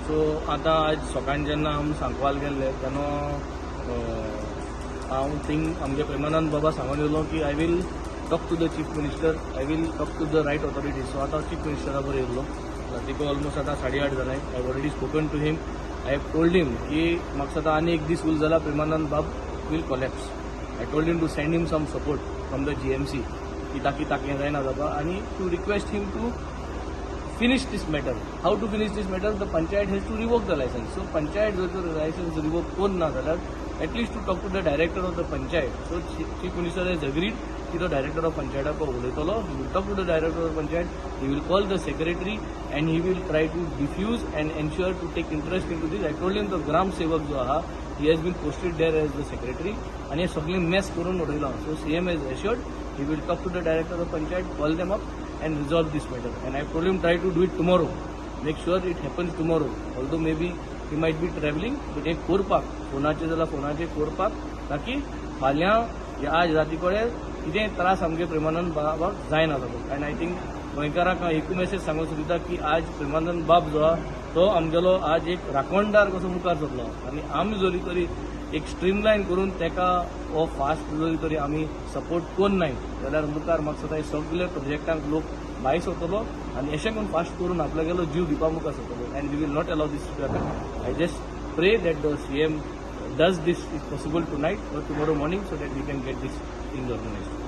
So आतां आज सकाळीं जेन्ना आमी सांकवाल गेल्ले तेन्ना हांव थिंग आमगे प्रेमानंद बाबा सांगून येयलो की I will talk to the Chief Minister, I will talk to the right authorities. So आतां चीफ मिनिस्टरा बरोबर येयल्लो. रातीको ऑलमोस्ट आतां 8:30 जालें. I already spoken to him. I have told him की म्हाका आतां आनी एक दीस उरलो जाल्यार प्रेमानंद बाब will collapse. I told him to send him some support from the GMC की ताकी ताका जायना जावपा आनी to request him to finish this matter. How to finish this matter? The panchayat has to revoke the license. So panchayat जर तर license revoke करून ना जाल्यार at least to talk to the director of the panchayat. So Chief Minister has agreed की तो director of panchayat उलयतलो. He will talk to the director of panchayat. He will call the secretary and he will try to diffuse and ensure to take interest into this. I told him the Gram Sevak जो आहा, he has been posted there as the secretary आणि हे सगळें mess करून उडयलां. So CM has assured he will talk to the director of panchayat, call them up and resolve this matter. And I told him, try to do it tomorrow. Make sure it happens tomorrow. Although maybe he might be travelling, but एक करपाक फोनाचेर जाल्यार फोनाचेर करपाक ताकी फाल्यां या आज राती कडेन कितेंय त्रास आमगे प्रेमानंद बाबाक जायना जालो. आनी I think गोंयकारांक हांव एकूय मेसेज सांगूंक सोदिता की आज प्रेमानंद बाब जो आहा तो आमगेलो आज एक राखणदार कसो मुखार सरलो आनी आमी जरी तरी एक स्ट्रीमलायन करून ताका हो फास्ट जरी तरी आमी सपोर्ट करून नाय जाल्यार मुखार म्हाका दिसता हे सगळे प्रोजेक्टांक लोक भायर सरतलो आनी अशें करून फास्ट करून आपल्यागेलो जीव दिवपा मुखार सरतलो and we will not allow this to happen. I just pray that the CM does this, if possible tonight or tomorrow morning, so that we can get this thing organized.